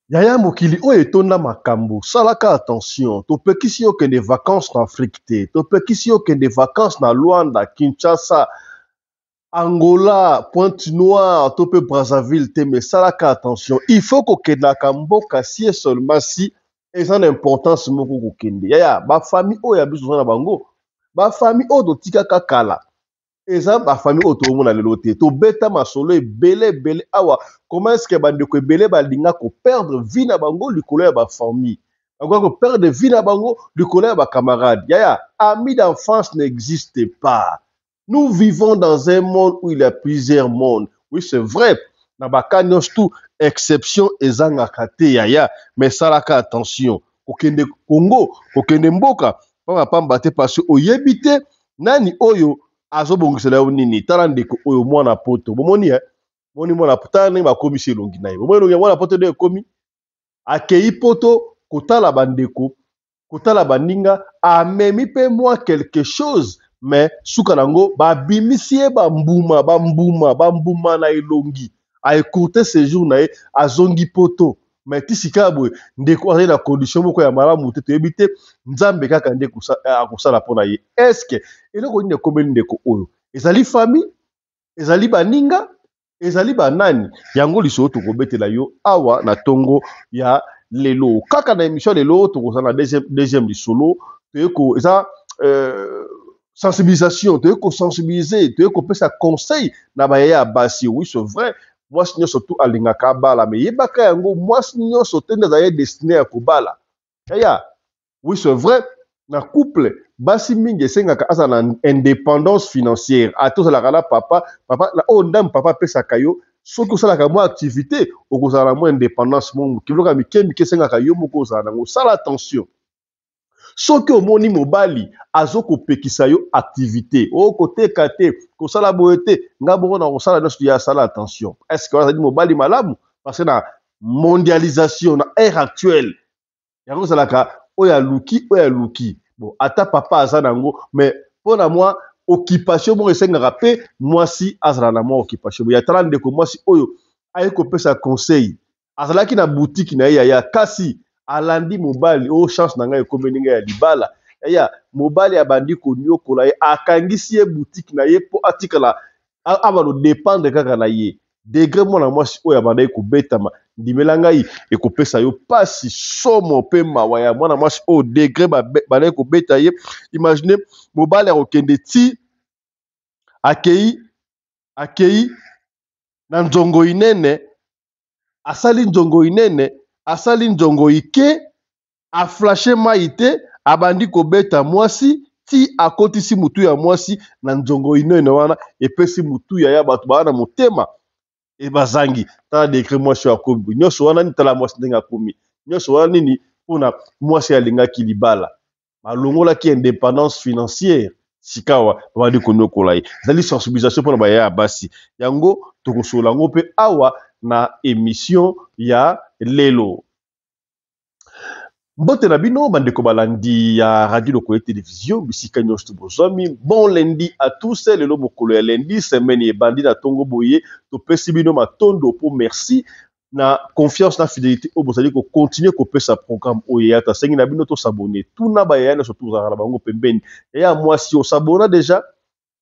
Yaya mokili oyo etonda makambo salaka attention topekisi yo kende vacances na Afrique te topekisi yo kende vacances na Luanda Kinshasa Angola Pointe Noire to pe Brazzaville te mais salaka attention il faut kokendaka mboka si et seulement si eza na importance moko kokende yaya ba famille oyo ya biso toza na bango ba famille oyo totikaka kala eza ba famille oyo toomona lelo te. Tobeta masolo ebele ebele awa comment est-ce que bandeko ebele balinga ko perdre vie na bango likolo ya ba famille, bakoka ko perdre vie na bango likolo ya ba camarades. Yaya, ami d'enfance n'existe pas. Nous vivons dans un monde où il y a plusieurs mondes. Oui, c'est vrai. Na ba cas nyonso tout exception ezangaka te yaya, mais salaka attention. Kokende Congo, kokende mboka pamba pamba te parce que oyebi te nani oyo azobongisela yo nini. Tala ndeko oyo mwana poto, bomoni eh? Bomoni mwana poto, tala ndenge bakomisi elongi na ye. Bomoni elongi ya mwana poto nde ekomi, akei poto kotala bandeko, kotala baninga, amemi pe mwa quelque chose, mais suka nango babimisi ye bambuma, bambuma, bambuma na elongi. A écourter séjour na ye, azongi poto. Mais ti sika boye ndeko azali na condition moko ya malamu te, toyebi te Nzambe kaka nde akosala mpo na ye. Est-ce que eloko nini ekomeli ndeko oyo? Ezali famille? Ezali baninga? Ezali banani? Yango lisolo tokobetela yo awa na tongo ya lelo. Kaka na émission ya lelo tokozala na deuxième lisolo, toyeko eza sensibilisation, toyeko kosensibiliser, toyeko kopesa conseil na bayaya ya basi. Oui, c'est vrai, mwasi nyonso tu alingaka abala, mais yebaka yango mwasi nyonso te nde azali destiné ya kobala. Yaya, oui c'est vrai, na couple basi mingi esengaka azala na indépendance financière. Ata ozalaka na papa, papa na oyo ndambo papa apesaka yo, soki osalaka mwa activité okozala na mwa indépendance moko moke. Biloko ya mike mike esengaka yo moko ozala nango. Sala attention. Soki omoni mobali azokopekisa yo activité, okoteka te, kosala boye te, nga bongo na kosala nyonso ya, sala attention. Est-ce que azali mobali malamu? Parce que na mondialisation, na ère actuelle, yango ezalaka oyo aluki, oyo aluki. Bon, ata papa aza nango, mais mpo na mwa occupation moko esengaka pe mwasi azala na mwa occupation. Ya tala ndeko mwasi oyo aye kopesa conseil, azalaki na boutique na ye yaya, kasi alandi mobali oyo chance na ngai ekomeli ngai ya libala. Yaya, mobali abandi konyokola ye, akangisi ye boutique na ye po atikala abalo dépendre kaka na ye. Degré mwana mwasi oyo abandaki kobetama, ndimela ngai ekopesa yo pasi somo pe mawa ya mwana mwasi oyo degré bandaki kobeta ye. Imagine mobali akokende ti akei na nzongo inene, asali nzongo inene, asali nzongo ike, aflashe mai te, abandi kobeta mwasi ti akotisi mutu ya mwasi na nzongo inene wana, epesi mutu ya bato baa na motema e bazangi. Tala degré mwasi oyo akomi, nyonso wana nini, tala mwasi ndenge akomi, nyonso wana nini mpona mwasi alingaki libala, balongolaki indépendance financière, sikawa babandi konyokola ye. Ezali sensibilisation mpona bayaya ya basi, yango tokosolola yango mpe awa na émission ya lelo. Mbote na bino bandeko balandi ya Radio Lokole Télévision bisika nyonso bozwami. Bon lundi à tous. Lelo mokolo ya lundi, semaine ebandi na tongo boye, topesi bino matondo po merci na confiance na fidélité oyo bozali ko continuer kopesa programme oyo ya tasengi na bino to s'abonner. Tuna ba yaya nyonso tozalaka na bango pembeni. Yaya mwasi osabona déjà,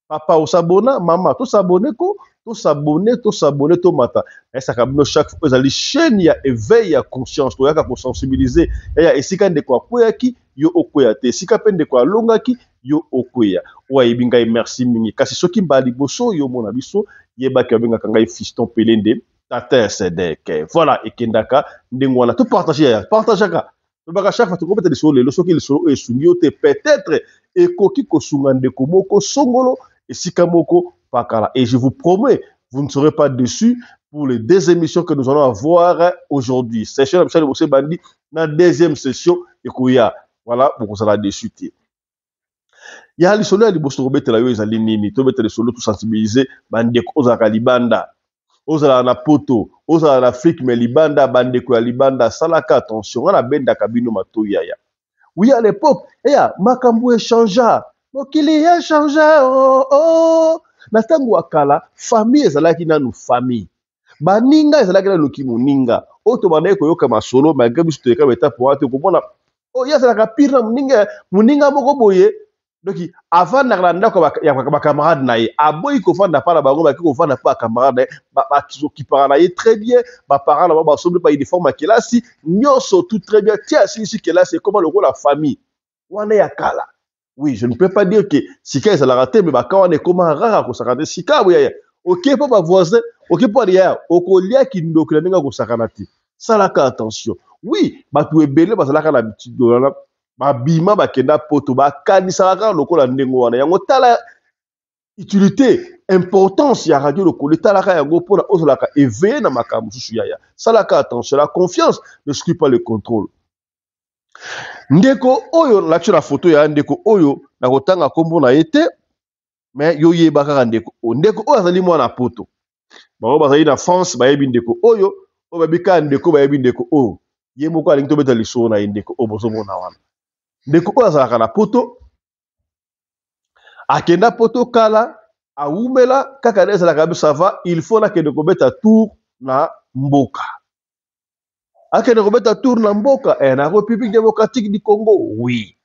papa osabona, mama to s'abonner ko, to s'abonner, to s'abonner, to mata. Nayesaka bino chaque fois ezali chaîne ya éveil ya conscience, toyaka ko sensibiliser. Yaya esika ndeko akweyaki yo okweya te, esika pe ndeko alongaki yo okweya. Oyo ayebi ngai merci mingi. Kasi soki mbala liboso yo mona biso, yebaki babengaka ngai Fiston Pelende, tata ya Sedek. Voilà, ekendaka ndenge wana. To partager yaya, partageaka. Tolobaka chaque fois tokobeta lisolo lelo, soki lisolo oyo esungi yo te, peut-être ekoki kosunga ndeko moko songolo esika moko pakala. Et je vous promets, vous ne serez pas déçus pour les deux émissions que nous allons avoir aujourd'hui. Session ya biso ya liboso ebandi na deuxième session ekoya. Voilà, bokozala déçus te. Ya lisolo ya liboso tokobetela yo ezali nini? Tobetela lisolo to sensibiliser bandeko ozalaka libanda, ozalaka na poto, ozalaka na Afrique, mais libanda, bandeko ya libanda, salaka attention. Nga nabendaka bino matoyi yaya. Oui, à l'époque, eya makambo echangea, mokili echangea, oh, oh. Na ntango ya kala, famille ezalaki nanu famille. Baninga ezalaki na luki moninga oyo tobandaki koyoka masolo malgré biso toyeka ba etape wana te, okomona oyo ye azalaka pire na moninga, moninga moko boye. Donc avandaka na ndako ya bacamarade na ye, aboyi kofanda mpa na bango, baki kofanda mpa bacamarade na ye, bakipaka na ye très bien, baparent na bango basombi ba uniforme ya kelasi nyonso, tout très bien, ti asilisi kelasi, ekoma lokola famille wana ya kala. Oui, je ne peux pas dire que sika ezalaka te, mais baka wana ekoma rare, kosaka te. Sika boyaya, oke mpo bavoisin, oke mpo yaya, okolia kindoki na ndenge akosakana te. Salaka attention. Oui, bato ebele bazalaka na habitude wana, babima, bakenda poto, bakanisaka kaka lokola ndenge wana. Yango tala utilité, importance ya Radio Lokolo, etalaka yango mpona ozalaka éveillé na makambo mosusu. Yaya, salaka attention, la confiance n'exclut pas le contrôle. Ndeko oyo nalakisi na foto ya ndeko oyo, nakotanga nkombo na ye te, mais yo yeba kaka ndeko oyo. Ndeko oyo azali mwana poto, bango bazali na France, bayebi ndeko oyo, oyo bayebi kaka ndeko, bayebi ndeko oyo. Ye moko alingi tobeta lisolo na ye. Ndeko oyo bozomona wana, ndeko oyo azalaka na poto, akenda poto kala, awumela kaka nde ezalaka biso. Ça va, il faut nakende kobeta tour na mboka, akende kobeta tour na mboka na République démocratique du Congo. Oui,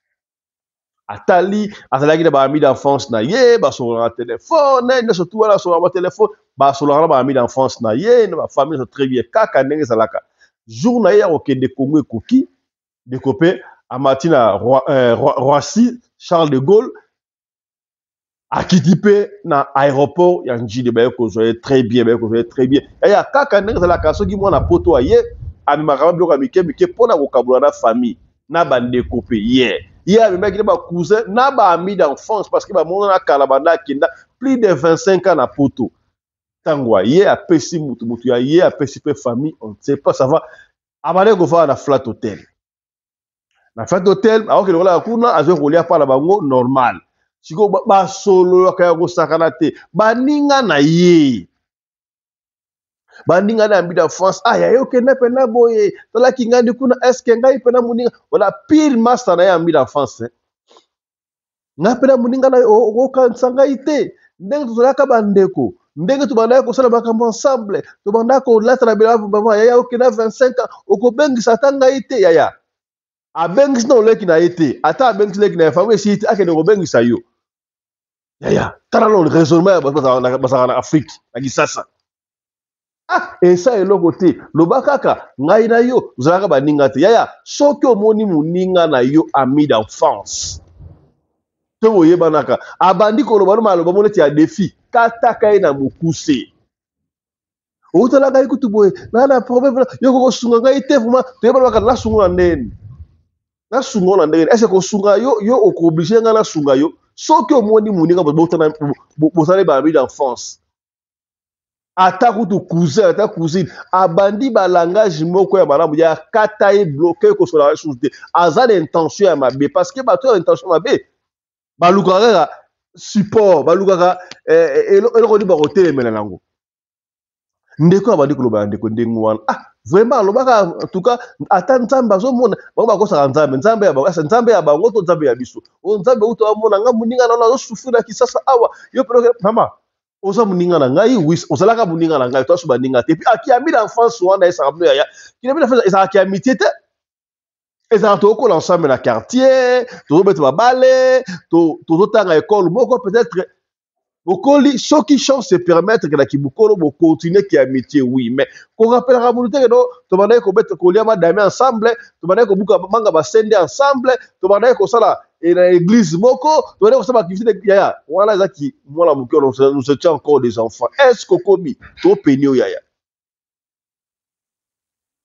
atali, azalaki na baami d'enfance na ye, basololaka telefone nyonso tu wana, basololaka batelefone, basololaka na baami d'enfance na ye, na bafamille nyonso, très bien. Kaka ndenge ezalaka, jour na ye ya kokende Congo ekoki, ndeko mpe amati na Roissy Charles de Gaulle, akiti mpe na aéroport ya Njili, baye kozwa ye très bien, baye kozwa ye très bien. Yaya, kaka ndenge ezalaka, soki mwana poto aye, amemaka biloko ya mike mike mpona kokabola na famille na bandeko mpe. Ye amemaki na bacousin na baami d'enfance, parce que bamonana kala, banda akenda plus de 25 ans na poto. Ntango aye, apesi mutu mutu ya ye, apesi mpe famille, on ne sait pas. Ça va, abandaki kofanda na Flat Hotel. Na Flat Hotel akokende kolala kuna, azwi kolia mpa na bango normal. Sikoyo basololaka ya kosakana te, baninga na ye, baninga na ami d'enfance. Ah, yaye, okenda mpena boye, talaki ngai ndi kuna, est-ce ngai mpena moninga wala pire master na ye, ami d'enfance, ngai mpena moninga na okanisa ngai te, ndenge tozalaka bandeko, ndenge tobandaki kosala makambo ensemble, tobandaki kolatana bilamba. Yaya, okenda 25 ans, okobengisa ata ngai te. Yaya, abengisi na oleki na ye te, ata abengisi leki na ye, famille esili te, akende kobengisa yo. Yaya, tala no raisonnement ya bato bazalaka na Afrique, na Kisasa. Ah, esa eloko te, loba kaka ngai na yo ozalaka baninga te. Yaya, soki omoni moninga na yo, ami d'enfance to boyebanaka, abandi koloba no maloba mo neti ya défi, kataka ye na mokuse. Outala ngai kutu boye, naa na problème, yo kokosunga ngai te, vraiment toyebana kaka, nasunga na ndeni, nasunga na ndenge ese kosunga yo, yo okoobliger ngai nasunga yo. Soki omoni moninga bozali baami d'enfance, ata kutu cousin, ata cousine, abandi balangage moko ya malamu ya kata ye, bloquer, kosola lisusu te, aza na intention ya mabe, parce que bato ya intention mabe balukaka kaka support, balukaka eloko nini bakotelemela nango. Ndeko abandi koloba ya ndeko ndenge wana. Ah, vraiment, alobaka, en tout cas, ata Nzambe azomona bango, bakosaka Nzambe, Nzambe ya bango, Nzambe ya bango to Nzambe ya biso. O Nzambe uta amona nga moninga na azosouffrir na Kisasa awa, yo mpe mama oza moninga na ngai. Oui, ozalaka moninga na ngai, toaso baninga te. Et puis aki ami d'enfance wana esaka bino, yaya, ki ami d'enfance ezalaka ki amitié te, ezalaka tokokola ensemble na quartier, tozobeta babale, tozotanga école moko, peut-être bokoli, soki chance se permettre ke na kibukolo bocontinue ki amitié. Oui, mais korappelaka motu te ke no tobandaki kobeta, kolia madame ensemble, tobandaki kobuka manga basende ensemble, tobandaki kosala na église moko, tobandaki kosala baactivité. Yaya, wana ezaki mwana moke, nous étions encore des enfants. Est ce kokomi topeni yo, yaya,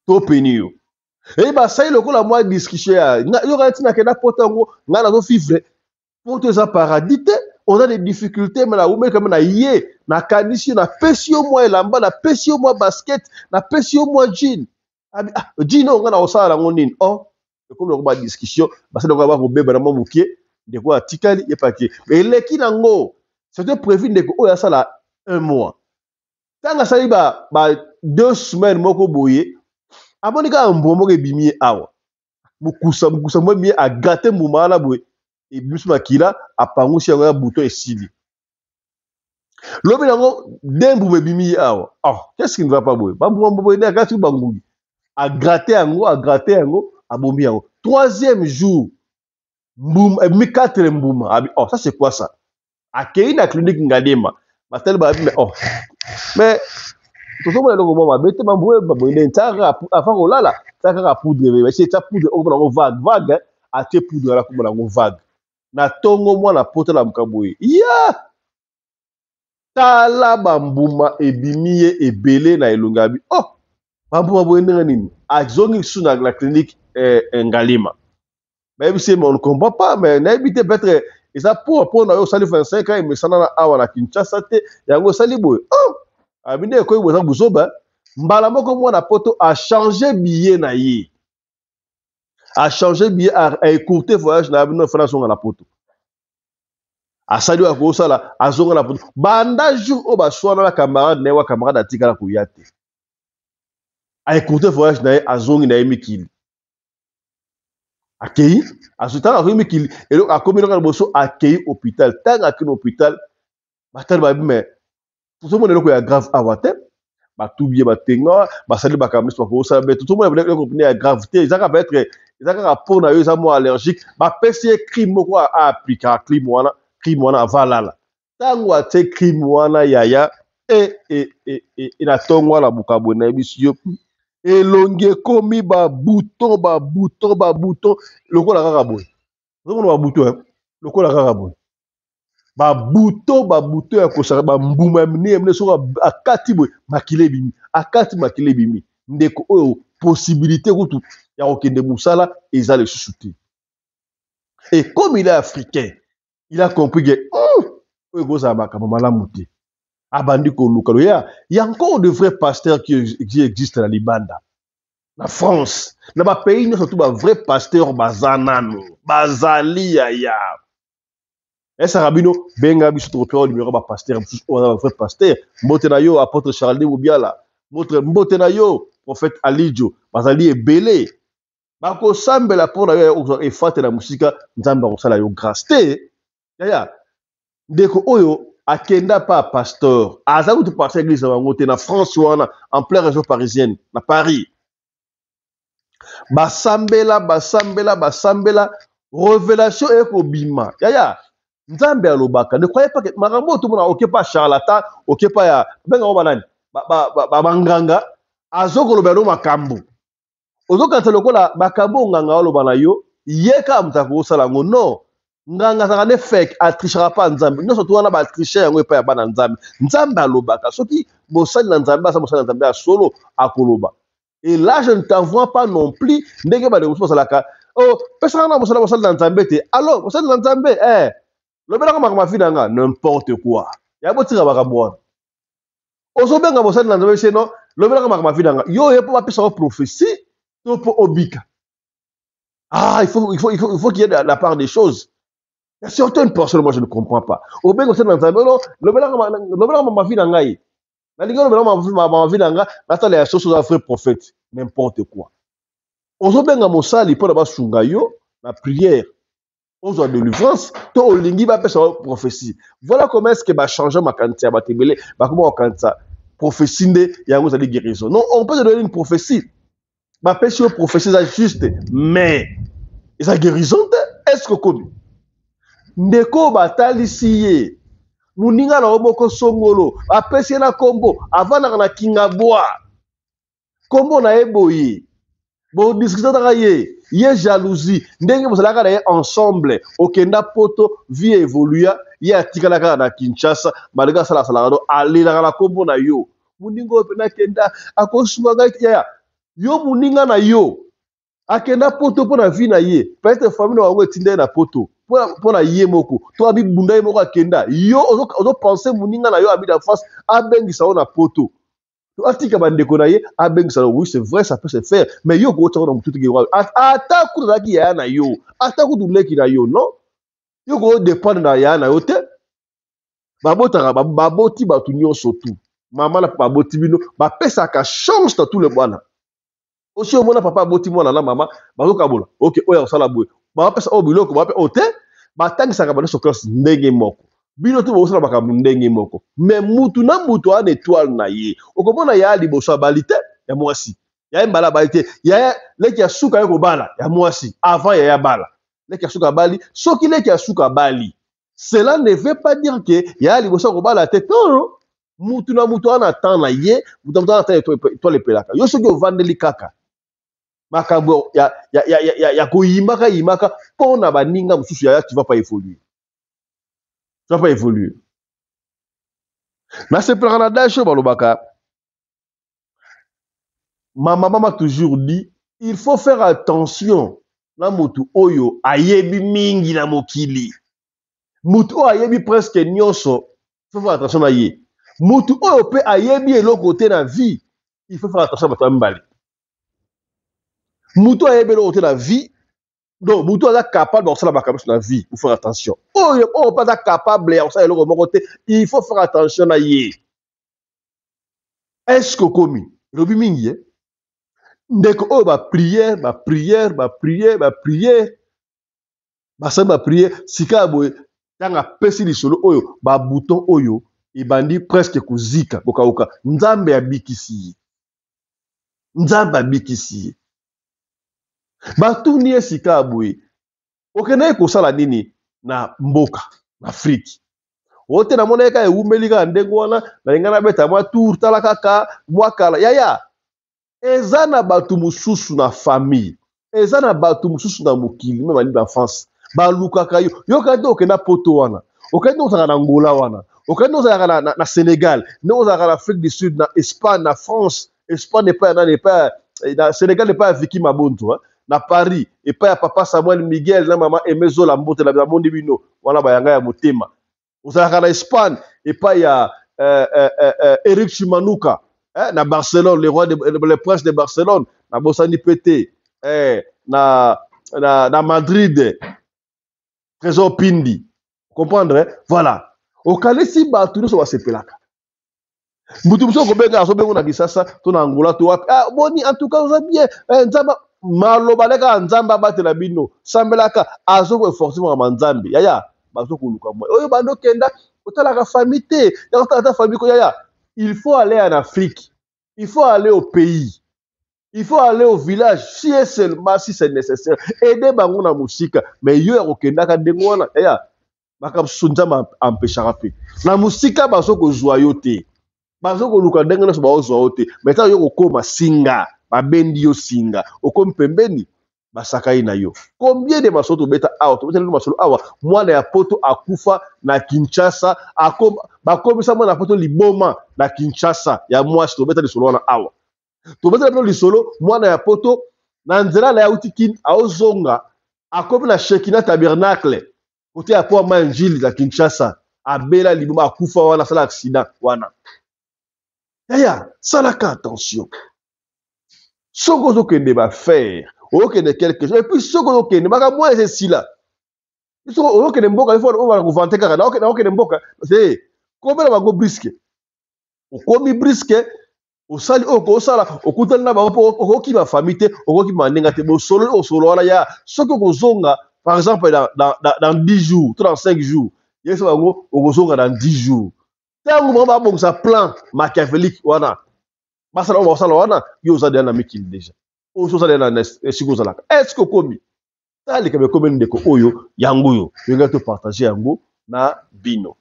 topeni yo? Eyi basali lokola mwa discussion ya yo kaka ntina kenda poto yango, ngai nazovivre poto, eza paradis te, on a des difficultés, mais naumeli kame na ye, nakanisi yo, napesi yo mwa elamba, napesi yo mwa basket, napesi yo mwa jean. Ah, jean oyo ngai nakosala yango nini? Oh, ekomi lokola badiscussion, basali lokola bakobeba na mwa mokie. Ndeko atikali ye pake eleki nango, c'était prévu ndeko oyo asala un mois. Ntango asali ba 2 semaines moko boye, amoni kaka mbuma moko ebimi ye awa, mokusa mokusa mo ebimi ye, agratter mbuma wana boye, ebimisi makila, apangusi yango ya bouton, esili. Lobi nango de mbuma ebimi ye awa. Oh, qu'est-ce qui ne va pas boye? Bambuma boye nde akati bangungi. Agratte yango, agratte yango, abombi yango. Troisième jour, mbuma ebimi quatre mbuma. Abi, oh, ça c'est quoi ça? Akei na clinique Ngaliema. Batali ba mais oh. Mais tozomona eloko moko mabe te bambuma boye nde tia avant kolala tia kaka poudre esi tia poudre okomona yango vague vague atie poudre wana akomona yango vague na tongo mwana poto alamuka boye ya tala bambuma ebimi ye ebele na elongi abi oh bambuma boye ndenge nini azongi lisusu na, na clinique eh, eh, Ngalima bayebisi ye mais on ne comprend pas mais nayebi te peut-être eza po mpo na yo osali 25 ans emesana na awa na Kinshasa te yango osali boye oh abi nde ekoyi boza buzoba mbala moko mwana poto achange billet na ye achange billet a écourte voyage na bino fana azonga na poto asali oyo akosala azonga na poto banda jour oyo baswana na camarade na ye wa camarade atikala koya te a écourte voyage na ye azongi na ye mikili akei azwi ntango akomi mikili eloko akomi eloko ya liboso akei hôpital ntango akei na hôpital batali babi mais tozomona eloko ya grave awa te batubi ye batenga basali makambo nyonso bakosala me tozomona eloko pene ya grave te eza kaka peut-être eza kaka mpo na yo eza mwa allergique bapesi ye crime moko aaplikaka crime wana crime wana ava alala ntango atie crime wana yaya e, e, e, e, e na ntongo wana bokabwe nayebisi yo elongi ekomi babouton babouton babouton lokola kaka boye ozomona babouton lokola kaka boye babuto babuto ya kosaka bambuma ya minene minene soki akati boye makila ebimi akati makila ebimi ndeko oyo possibilité kutu ya kokende mosala eza lisusu te et comme il est africain il a compris que oyo ekozala makambo malamu te abandi koluka loya ya encore de vrai pasteur qui, qui existe na libanda na france na bapays nyonso tu bavrai pasteur baza nanu bazali yaya esaka bino benga biso tokopesa numero ba pasteur mosusu oyo aza ba vrai pasteur mbote na yo apôtre Charles Mubiala mbote, mbote na yo prophète Alijo bazali ebele bakosambela mpo na yo okozwa efate na mosika nzambe akosala yo grâce te yaya ndeko oyo akenda pa pasteur aza kutu pasteur église na bango te na France wana en pleine région parisienne na Paris basambela basambela basambela revelation eye kobima yaya nzambe alobaka ne croyez pas que makambo oyo tomona oke pa charlatan oke pa ya benga ngo banani banganga azokoloba yano makambo ozokanisa lokola makambo oyo nganga aloba na yo ye kaka moto akosala yango non nganga azalaka nde fake atrichaka pa nzambe nyonso to wana batriche yango epai ya bana nzambe nzambe alobaka soki mosali na nzambe aza mosali na nzambe ya solo akoloba Et là, je ne t'envoie pas non plus ndenge bandeko mosusu bazalaka oh pesaka na mosala mosali na nzambe te alors mosali na nzambe eh lobelaka makambo ya vie na nga n'importe quoi ya botika makambo wana ozobenga mosali na nzambe se non lobelaka makambo ya vie na nga yo oye mpo bapesa yo prophétie to mpo obika ah il faut, il faut, il faut, il faut qu'il y ait la, la part des choses. Il y a certaines personnes, moi je ne comprends pas. Obenga mosali na nzambe non lobelaka lobelaka makambo ya vie na ngai nalingi olobela ma vie na nga natala ya soso oza vrai prophète n'importe quoi ozobenga mosali mpo na basunga yo na prière ozwa délivrance to olingi bapesa yo prophétie voilà comment est ce que bachange makanisi ya bato ebele bakoma kokanisa prophétie nde yango ezali guérison non on peut te donner une prophétie bapesi yo prophétie eza juste mais eza guérison te est ce que okomi ndeko batalisi ye moninga na yo moko songolo apesi ye na nkombo avandaka na kingabwa nkombo na ye boye bodiskutaka ye ye jalousie ndenge bozalaka na ye ensemble okenda poto vie evolua ye atikala kaka na kinshasa malgré asalasalaka no alelaka na nkombo na yo moninga oyo mpena akenda akosunga ngai yaya yo moninga na yo akenda poto mpo na vie na ye peut-être famille na bango etinda ye na poto mpo na ye moko to abibunda ye moko akenda yo ozopense moninga na yo ami d'enfance abengisa yo na poto to atika bandeko na ye abengisa yo oui c'est vrai ça peut se faire mais yo okotya ngo na motu teke ata kutu azalaki yaya na yo ata kutu leki na yo non yo kodépendre na yaya na yo te babotaka baboti bato nyonso tu mama na papa aboti bino bapesaka chance na tout le bana osi omona papa aboti mwana na mama bazokabola oke oyo akosala boye bapesa oyo biloko bape oyo te batangisaka banso classe ndenge moko. Bino te bokosala makambo ndenge moko, mais mutu na mutu aza na etoile na ye. Okomona yaya liboso abali te ya mwasi, yaya mbala abali te, yaya leki ya suka ye kobala ya mwasi avant yaya bala. Leki ya suka abali, soki leki ya suka abali, cela ne veut pas dire que yaya liboso akobala te. Non, mutu na mutu aza na temps na ye, mutu na mutu aza na temps etoile epelaka. Yo soki ovandeli kaka makambo ya koyimaka yimaka mpo na baninga mosusu, yaya, tu vas pas évoluer, tu vas pas évoluer. Nasepelaka na dash oyo balobaka, ma maman m'a toujours dit: il faut faire attention na motu oyo ayebi mingi na mokili. Motu oyo ayebi presque nyonso, il faut faire attention na ye. Motu oyo mpe ayebi eloko te na vie, il faut faire attention. Bato ya mibale, motu ayebi eloko te na vie, donc motu aza capable ya kosala makambo na vie, il faut faire attention. Oyo oyo mpe aza capable ya kosala eloko moko te, il faut faire attention na ye. Est ce que okomi elobi mingi, eh? Ndeko oyo, baprière, baprière, baprière, baprière, basali baprière. Sika ya boye, ntango apesi lisolo oyo, babouton oyo ebandi presque kozika, kokauka. Nzambe abikisi ye, Nzambe abikisi ye. Batuni ye: sika ya boye, okendaki kosala nini na mboka na Afrique? Oyo te, namona ye kaka ewumeli kaka ndenge wana, nalinga nabeta mwa tour. Tala kaka mwa kala, yaya. Eza na bato mosusu na famille, eza na bato mosusu na mokili, même bani enfance balukaka yo. Yoka nde okenda Poto wana, okende ozalaka na Angola wana, okende ozalaka na Sénégal, nde ozalaka na Afrique du Sud, na Espagne, na France. Espagne epai ya nani? Epai na Sénégal, epai ya Viki Mabonzo, na Paris epai ya papa Samuel Miguel na mama Emezola. Mbote na bamondi bino wana, bayanga ya motema. Ozalaka na Espagne epai ya Eric Chimanuka, na Barcelone, le roi de, le prince de Barcelone. Nabosani mpe te, na Madrid, Trésor Pindi. Comprendre, eh? Voilà, okanisi bato nyonso basepelaka. Mutu mosusu akobenga, azobenga na Kisasa to na Angola to wapi: ah, boni, en tout cas oza bien, eh, Nzambe maloba leka, Nzambe abatela bino, sambelaka. Azokoefforce makambo Nzambe, yaya. Bazokoluka mwa oyo bando okenda otalaka famille te, ya kotala ta famille ko. Yaya, il faut aller en Afrique, il faut aller au pays, il faut aller au village, si et seulement si c'est nécessaire, aider bango na mosika. Mais yo ya kokendaka ndenge wana, yaya, makambo mosusu Nzambe ampeshaka mpe na mosika. Bazokozwa yo te, bazokoluka ndenge nyonso, baozwa yo te. Mais ntango yo kokóma singa, babendi yo singa, okomi pembeni, basakai na yo. Combien de masolo tobeta awa? Tobeta lelo masolo awa, mwana ya Poto akufa na Kinshasa, bakomisa mwana ya Poto liboma na Kinshasa ya mwasi. Tobeta lisolo wana awa, tobetela bino lisolo. Mwana ya Poto na nzela na ye auti Kini, aozonga, akomi na Shekina Tabernacle, kote ya po ma Njili na Kinshasa, abela liboma, akufa wana, asala accident wana. Yaya, salaka attention. Soki ozokende bafaire, okende quelque chose, et puis soki ozokende makambo wana eza esila. Soki ozokende mboka, ifo obana kovante kaka naokende mboka te. Komela bango brusque, okomi brusque, osali oyo kosala, okutani na bango, mpo okokima famille te, okokima ndenge te. Bosololi osolo wana ya soki okozonga, par exemple dans 10 jours to dans 5 jours, yebisa bango okozonga dans 10 jours. Ntango bango babongisa plan machiavélique wana, basala oyo bakosala wana, yo oza deya na mikili déjà, oyo oza deya na esika ozalaka. Est ce que okomi? Tala likambo ekomi ndeko oyo, yango oyo tolingai topartage yango na bino.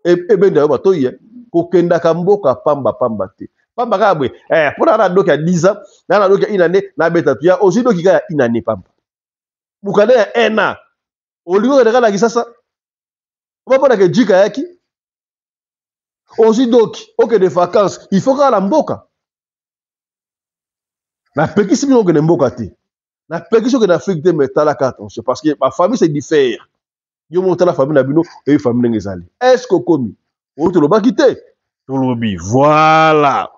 Ebenda yo batoyi, kokendaka mboka pamba pamba te, pamba kaka boye, mpo na doki ya 10 ans, na doki ya une année, nabeta tuya. Ozwi doki kaka ya une année pamba, mokanda ya un an, olingi okende kaka na Kisasa obaponaka ejika yaki. Ozwi doki, okende vacances, il faut kaka na mboka. Napekisi bino okende mboka te, napekisi okende Afrique te, mais talaka attention, parce que bafamille c'est diffère. Yo moko tala famille na bino, oyebi famille ndenge ezali. Est ce que okomi oyo tolobaki te? Tolobi, voilà.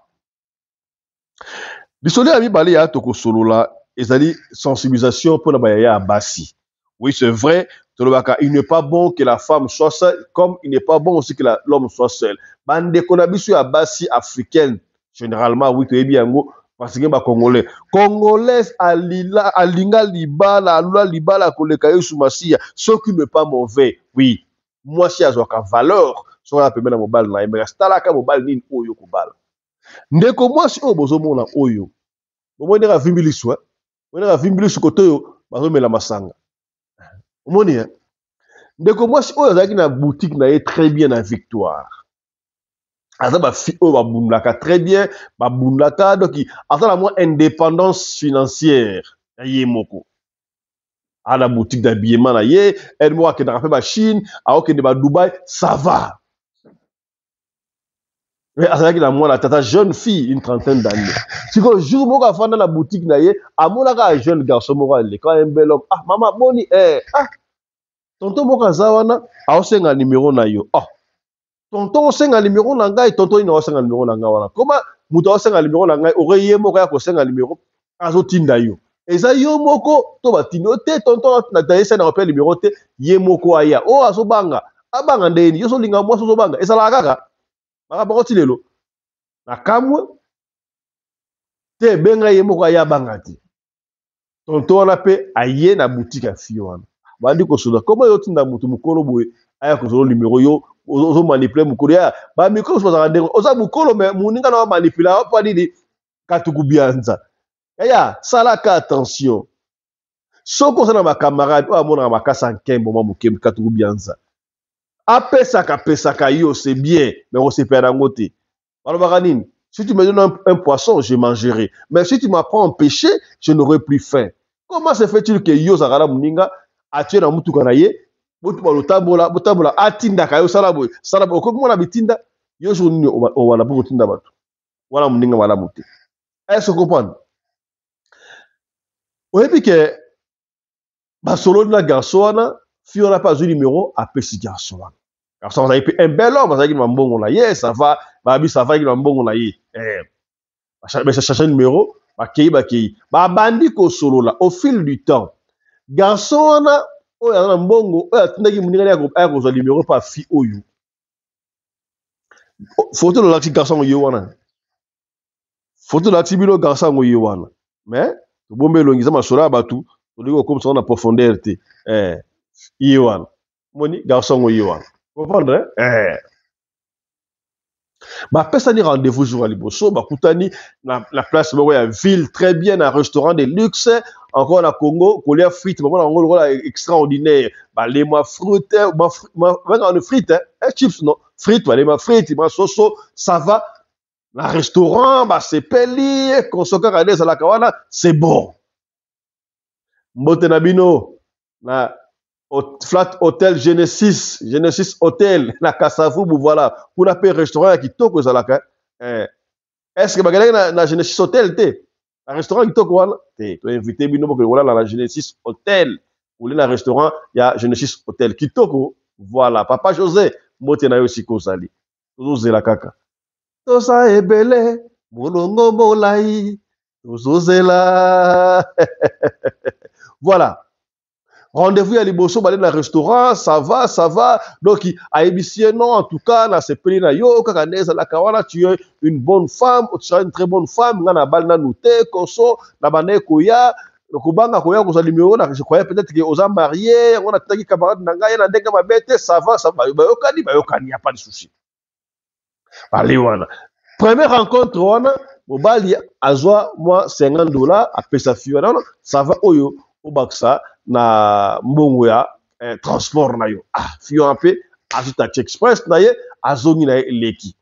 Lisolo ya mibale ya tokosolola ezali sensibilisation mpona bayaya ya basi. Oui, c'est vrai, tolobaka: il n'est pas bon que la femme soit seule, comme il n'est pas bon aussi que l'homme soit seul. Bandeko na biso ya basi africaine généralement, oui, toyebi yango, parce que bacongolais, congolaise alila, alinga libala, alula libala koleka Yesu Masiya, ce qui n'est pas mauvais. Oui, Mwasi azwaka valeur soki aza pembeni na mobali na ye, mais talaka mobali nini oyo kobala. Ndeko mwasi oyo bozomona oyo, bomoni ndenge avimbi lisu, eh? Bomoni ndenge avimbi lisu kote oyo bazomela masanga. Omoni, eh? Ndeko mwasi oyo azalaki na boutique na ye très bien na Victoire. Aza ba fille oyo babundaka très bien, babundaka, donc aza na mwa indépendance financière ya ye moko. Aza na boutique d'habillement na ye, elle moko akendaka pe ba Chine, akokende ba Dubaï, ça va. Mais azalaki na mwana tata jeune fille, une trentaine d'années. Sikoyo jour moko afanda na boutique na ye, amonaka un jeune garçon moko aleka, un bel homme. Ah mama boni, eh, ah tonton moko aza wana, aosenga numéro na yo. Ah tonton osenga numéro na ngai, tonton nini aosenga numéro na ngai wana? Koma moto aosenga numéro na ngai, ore ye moko ya kosenga numéro, azotinda yo. Eza yo moko to batindi yo te, tonton na tayesa na rappel numéro te, ye moko aya. Oh azobanga, abanga ndeni, yo solinga mwasi ozobanga, ezalaka kaka. Baka bako ti lelo. Na kamwe te benga ye moko aya abanga te. Tonton wana pe aye na boutique ya fille wana. Bandi kosola, comment yo tinda mutu mukolo boye aya kozolo numéro yo ozo manipuler mukolo ya ba mikolo bazalaka ndenge oza mukolo mais muninga na manipuler pa nini katuku bianza. Yaya, salaka attention. Soki oza na ba camarade oyo amonaka makasi ya nkembo mwa moke katuku bianza. Apesaka pesaka yo c'est bien mais okosepela nango te. Balobaka nini? Si tu me donnes un poisson, je mangerai. Mais si tu m'apprends à pêcher, je n'aurai plus faim. Comment se fait-il que yo ozalaka na moninga atie na mutuka na ye, botuba lotambola, botambola, atindaka yo sala boye, sala boye, okomi mona bitinda, yo jour nini obanda mpo kotinda bato? Wana moninga malamu te. Est-ce que comprendre? Oyebi ke basololi na garçon wana, fille wana pe azwi numéro, apesi garçon wana. Garçon azalaki pe un bel homme, azalaki na mbongo na ye, ça va, babi ça va, azalaki na mbongo na ye. Ba changer numéro, bakei bakei. Babandi kosolola au fil du temps. Garçon wana oyo aza na mbongo, oyo atindaki moninga na ye aya kozwa numéro pa fille oyo. Photo lolakisi garçon ye wana. Photo lolakisi bino garçon yango ye wana. Mais tobombe elongi eza masolo ya bato, tolingi kokomisa na profondeur te. Ye wana. Moni garçon yango ye wana. Comprendre? Bapesani rendez-vous jour ya liboso, bakutani na place moko ya ville très bien, na restaurant de luxe, encore na Congo, kolia frite, bamona yango lokola extraordinaire. Bale mwa frite, mwa mwa, bengaka yango frite, hein? Eh, chips, non? Frite, bale mwa frite, mwa soso, ça va. Na restaurant, basepeli, konso kaka nde ezalaka wana, c'est bon. Mbote na bino na Flat Hotel Genesis, Genesis Hotel na Kasavubu, voilà. Kuna pe restaurant ya kitoko ezalaka. Est-ce que bakendaki na Genesis Hotel te? Na restaurant kitoko wana? Te, to invité bino bokende kolala na Genesis Hotel. Ole na restaurant ya Genesis Hotel kitoko. Voilà, Papa José, mbote na yo siko ozali. Tozozela kaka. Toza ebele, molongo molai, tozozela. Voilà. Rendez-vous ya liboso bale na restaurant, ça va, ça va. Donc ayebisi ye non, en tout cas na sepeli na yo kaka nde ezalaka wana, tu es une bonne femme, tu seras une très bonne femme, nga na bali nanu te, konso na bande koya kobanga koya kozwa numéro na, je croyais peut-être que oza marié, yango na taki camarade na ngai na ndenge mabe te, ça va, ça va, bayokani, bayokani, y a pas de souci. Allez wana. Première rencontre wana, mobali azwa mwa cinquante dollars apesa fille wana, non, ça va oyo obakisa na mbongo ya transport na yo. Ah, fille wana pe azwi taxi express na ye, azongi na ye eleki.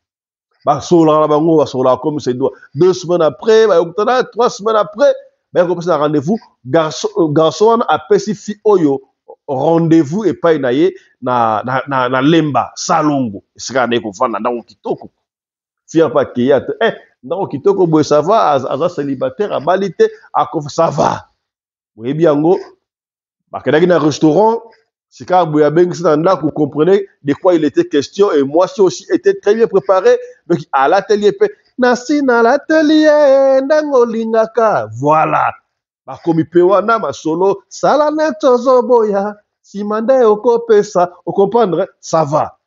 Basololaka na bango, basololaka comme c'est doit. 2 semaines après, bayokutana, 3 semaines après, baye kopesa na rendez-vous. Garçon wana apesi fille oyo rendez-vous epai na ye na Lemba, Salongo. Esika na ye kovanda ndako kitoko. Fille wana pe akei ate, ndako kitoko boye, ça va, aza célibataire, abali te, akofa, ça va. Boyebi yango, bakendaki na restaurant, sika boye abengisi na ndako, comprenez de quoi il était question, et moi aussi était très bien préparé, donc à l'atelier pe, nasi na l'atelier, ndango lingaka, voilà. Bakomi pe wana masolo, sala net ozoboya, sima nde okopesa, okomprendre, ça va.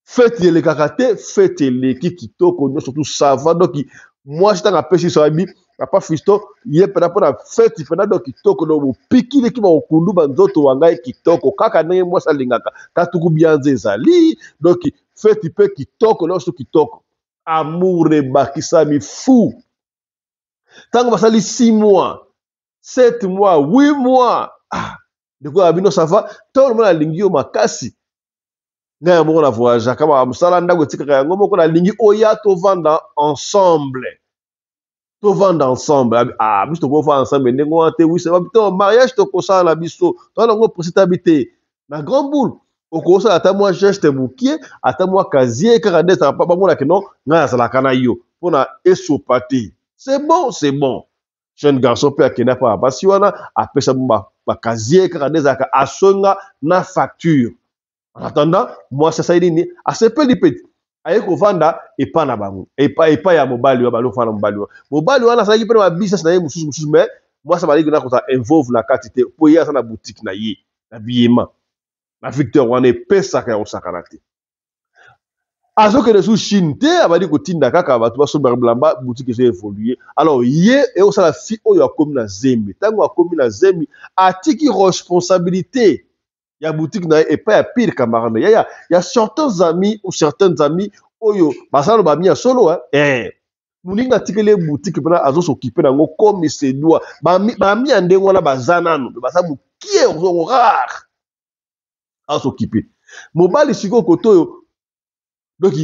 Fête elekaka te, fête eleki kitoko, nyonso tout ça va, donc Mwasi ntango apesi so abi papa Fiston ye mpena mpo na feti mpena do kitoko do bopikiliki bakokundu banzoto wa ngai kitoko kaka ndenge mwasi alingaka katuku bianza ezali donc feti mpe kitoko nyonso kitoko amour ebakisami fou. Ntango basali 6 mois, 7 mois, 8 mois, ah, ndeko ya bino ça va, ntango mona alingi yo makasi. Ngai ya moko na voyageaka ba mosala ndako etikaka yango moko, nalingi oya tovanda ensemble, tovanda ensemble. Ah, biso tokovanda ensemble ndenge wana te. Oui, c'est to mariage tokosala na biso toza nango précipité abi te na grand boule okosala ata mwa geste mokie, ata mwa casier kaka nde ezalaka bamonake non ngai nazalaka na yo mpona esopa te. C'est bon, c'est bon. Jeune garçon mpe akenda mpa basi wana apesa bango bacasier kaka nde ezalaka asonga na facture. En attendant mwasi asali nini, asepeli mpe aye kovanda epa na bango, epa ya mobali wana, balofana na mobali wana. Mobali wana azalaki mpe na babusiness na ye mosusu mosusu, mais mwasi abalaki na kozala involve na kati te mpo ye aza na boutique na ye na biyema na Victor wana epesaka ya kosakana te. Azokende su Chine te, abandi kotinda kaka bato basombaka bilamba, boutique ezo évoluer. Alors ye ekosala fi oyo akomi na zemi. Ntango akomi na zemi, atiki responsabilité ya boutique na ye epai ya pire camarade yaya ya certains amis ou certaines amies oyo basala bami ya solo eh. Moninga atikeli ye boutique mpena azosokipe nango comme se doit. Bami ya ndenge wana baza nano, baza mokie, ozongo rare azokipe mobali. Sikoyo kote oyo donc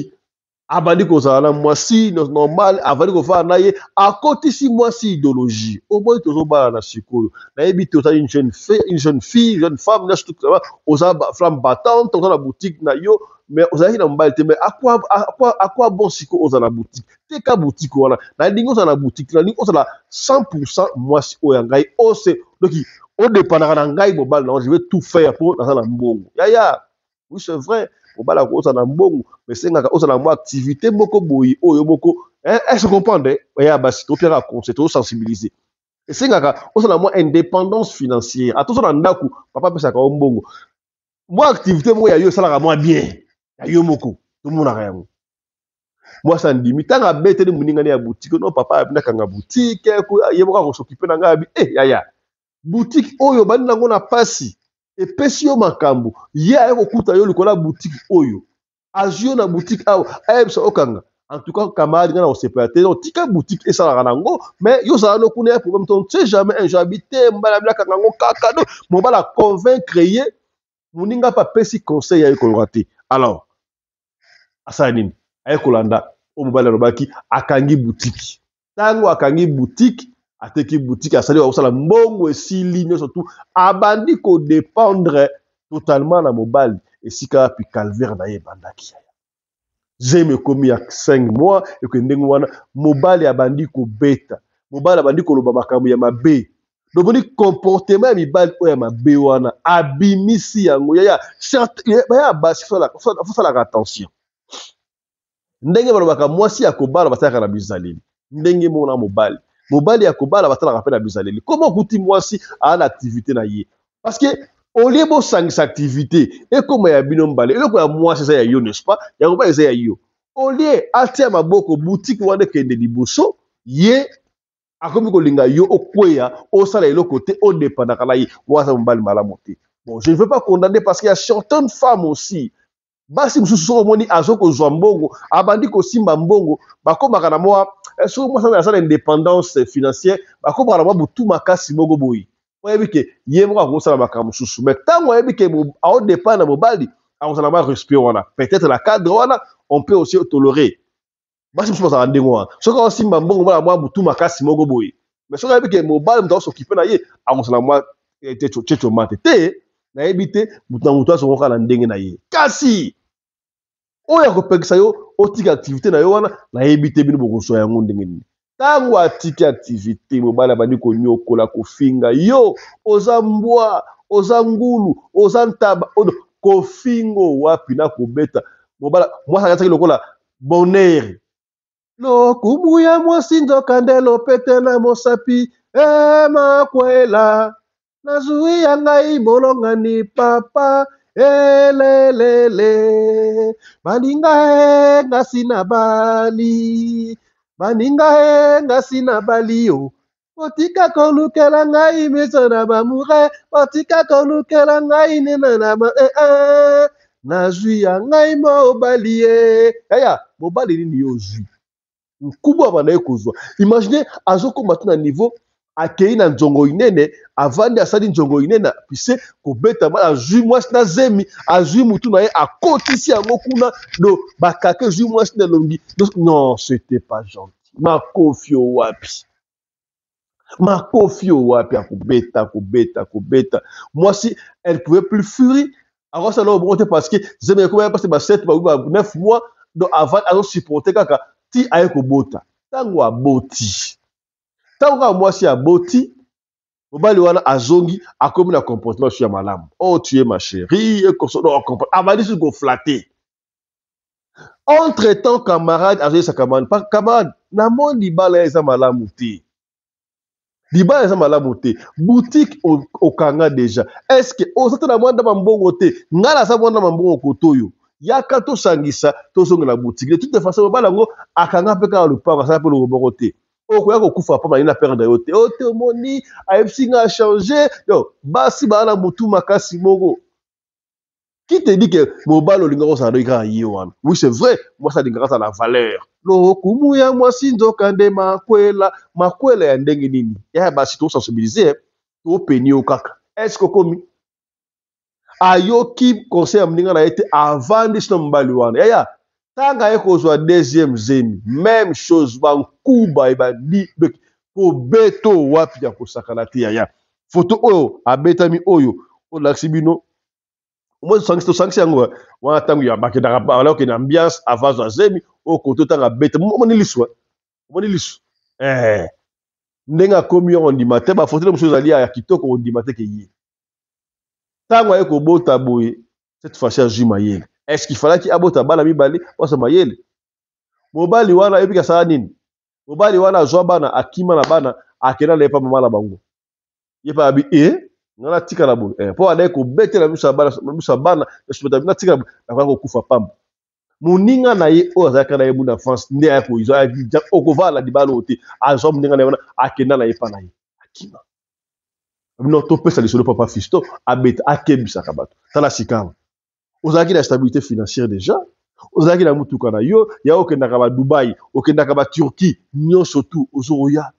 abandi kozala na mwasi normal, avandi kofanda na ye, akotisi mwasi idéologie omoni tozobala na sikoyo. Nayebi te, oza une jeune fille, une jeune fille, jeune femme nyonso, oza femme battante, oza na boutique na yo, mais ozalaki na mobali te. Mais à quoi bon sikoyo oza na boutique? Teka boutique wana. Nalingi ozala na boutique, nalingi ozala 100% mwasi oyo ya ngai ose, donc odépendaka na ngai mobali na, je vais tout faire mpo naza na mbongo yaya. Oui, c'est vrai, mobali akozala na mbongo, mais esengaka ozala mwa activité moko boye oyo moko est-ce comprendre ya basi topiaka conseil, tozosensibiliser. Esengaka ozala mwa indépendance financière. Ata oza na ndako, papa apesaka yo mbongo, mwa activité moko ya yo esalaka mwa bien ya yo moko, tomonaka yango. Mwasi andimi. Ntango abeteli moningani ya boutique, no papa abinakanga boutique, ye moko akosokipe na ngai. Abi eh yaya, boutique oyo bandi nango na pasi, epesi yo makambo. Ye aye kokuta yo likolo ya boutique oyo, azwi yo na boutique awa, ayebisa okanga. En tout cas camarade, nga na kosepela te. Donc tika boutique esalaka nango, mais yo ozala no kuna ya problème, on ne sait jamais un jour. Abi te, mobali abilakanga yango kaka. Donc mobali aconvaincre ye, moninga mpe apesi conseil ya ye koloka te. Alors asala nini? Aye kolanda oyo mobali alobaki, akangi boutique. Ntango akangi boutique, ateki boutique, asali akosala mbongo esili nyonso tu, abandi kodépendre totalement na mobali. Esika wapi calvaire na ye ebandaki? Zemi ekomi ya 5 mois, eke ndenge wana mobali abandi kobeta, mobali abandi koloba makambo ya mabe. Loboni comportement ya mibali oyo ya mabe wana abimisi yango. Yaya baya basi, fosalaka attention. Ndenge balobaka mwasi ya kobala basalaka na bizaleli, ndenge moko na mobali, mobali ya kobala basalaka mpe na bizaleli. Koma okuti mwasi aa na activité na ye, parce que au lieu bosangisa activité ekoma ya bino mibale, eloko ya mwasi eza ya yo, n'est-ce pas? Ya mobali eza ya yo. Au lieu atia maboko boutique wana ekende liboso, ye akomi kolinga yo okweya, osala eloko te, odépendaka na ye. Waza mobali malamu te. Bon, je ne veux pas condamner, parce qu'il y a certaines femmes aussi, basi mosusu, soki omoni azo kozwa mbongo, abandi kosimba mbongo, bakomaka na mwa, soki mwasi aza na indépendance financière, bakomaka na mwa butu makasi moko boye. Oyebi ke ye moko akosala makambo mosusu, mais ntango ayebi ke aodépendre na mobali, akozala mwa respect wana. Peut-être na cadre wana on peut aussi tolérer. Basi mosusu bazala ndenge wana, soki aosimba mbongo, mwana mwa butu makasi moko boye, mais soki ayebi ke mobali moto akosokipe na ye, akozala mwa checho mate te. Nayebi te, moto na moto azongo kaka na ndenge na ye. Kasi oyo akopekisa yo otika activité na yo wana, nayebi te bino bokozwa yango ndenge nini. Ntango atiki activité, mobali abandi konyokola, kofinga yo: oza mbwa, oza ngulu, oza ntaba, kofingo wapi na kobeta mobali. Mwasi akatisaki lokola bonheur, lokumu ya mwasi nzoka nde lopete na mosapi emakwela. Nazwi ya ngai bolongani papa elelele, balinga e ngasi na bali. Baninga e ngasi na bali yo. Botika kolukela ngai miso na bamure, botika kolukela ngai nena na ba eh, eh. Nazwi ya ngai mobali ye. Yaya, mobali nini yo ozwi? Nkubu abandaki kozwa. Imagine azokoma ti na niveau akei na nzongo inene, avandi asali nzongo inene pise kobeta azwi mwasi na zemi, azwi mutu na ye akotisi yango kuna do bakake ezwi mwasi na elongi. Non, c'était pas gentil. Makofi owapi? Makofi owapi akobeta kobeta kobeta. Mwasi elle pouvait plus fuir. Akosala eloko moko te parce que zemi ekomaki parce ba 7 ba 9 mois donc avant azo supporter kaka ti aye kobota. Tango aboti, tango kaka mwasi aboti, mobali wana azongi akomi na comportement ya malamu. Oh tu es ma chérie, ekoso donc abandi su ko flatter. Entre temps camarade azoyesa camarade, pa camarade namoni libala eza malamu te. Libala eza malamu te. Boutique okanga déjà. Est-ce que oza te na mwa ndamba mbongo te? Nga naza mwa ndamba mbongo kotoyo. Yaka tosangisa tozongela boutique. De toute façon mobali yango akanga mpe kaka lopango asala mpe eloko moko te. Okoya kokufa pamba na perdre yo te. O te omoni ayebisi nga changer. Donc basi baa na mutu makasi moko. Qui te dit que mobali olingaka ozala noki kaka ye wana? Oui, c'est vrai, mwasi alingaka azala na valeur. Lokumu ya mwasi nzoka nde makwela, makwela ya ndenge nini? Ya basi to sensibiliser, to peni yo kaka. Est-ce que okomi? Ayoki conseil ya moninga na ye te, avandi sino mobali wana. Yaya, tanga ye kozwa deuxième zemi, même chose, bankuba ebandi, donc kobeto wapi ya kosakana te yaya. Photo oyo abetami oyo, olakisi bino moi tosangisi tosangisi yango wana ntango ya bakendaka bala okende ambiance avant azwa zemi oyo koto ntango abeta omoni lisu omoni lisu eh ndenge akomi yango ondima te bafoto mosusu ezali ya kitoko ondima te ke ye ntango aye kobota boye cette fois-ci azwi mayele. Est ce qu'il fallaki abota bana mibale bazwa mayele? Mobali wana ayebi kasala nini? Mobali wana azwa bana akima na bana akenda na ye pa mama na bango. Ye pa abi e nga natikala boye eh, mpo adaki kobetela miso ya bana miso ya bana natikala boye nakoya kokufa pamba. Moninga na ye oyo azalaka na ye muna France nde aya kozwa okovala libala oyo te, azwa moninga na ye wana akenda na ye pa na ye akima. No topesa lisolo papa Fiston abeta akebisaka bato. Tala sikawa ozalaki na stabilité financière déjà, ozalaki na mutuka na yo ya okendaka ba Dubai, okendaka ba Turquie, nyonso tout ozoya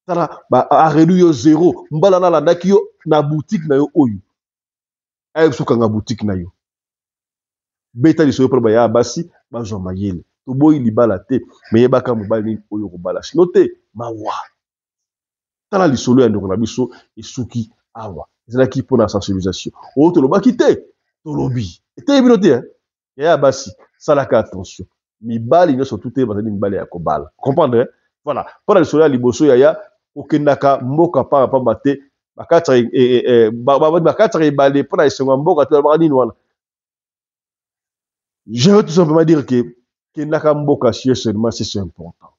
tala ba arelu yo zero mbala nalandaki yo na boutique na yo oyo ayebisi okanga boutique na yo. Beta lisolo mpona baya basi bazwa mayele. Toboyi libala te, me yebaka mobali nini oyo okobala, sino te mawa. Tala lisolo ya ndeko na biso esuki awa. Ezalaki mpona sensibilisation. Oyo tolobaki te, tolobi. Eteyi bino te, hein? Yaya basi, salaka attention. Mibali nyonso tu te bazali mibali ya kobala. Comprendre? Voilà. Mpona lisolo ya liboso yaya, kokendaka mboka pamba pamba te, bakataka ebale mpona esengo ya mboka te, balobaka nini wana? Je veux tout simplement dire que kendaka mboka si seulement si c'est important.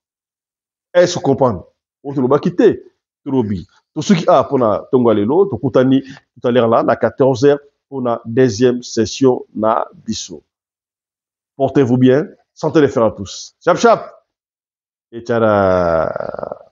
Est-ce que comprendre? Oyo tolobaki te, tolobi. Tosuki awa mpona ntongo ya lelo, tokutani tout à l'heure là na 14h mpona deuxième session na biso. Portez-vous bien, santé les frères à tous. Chap chap et tchara.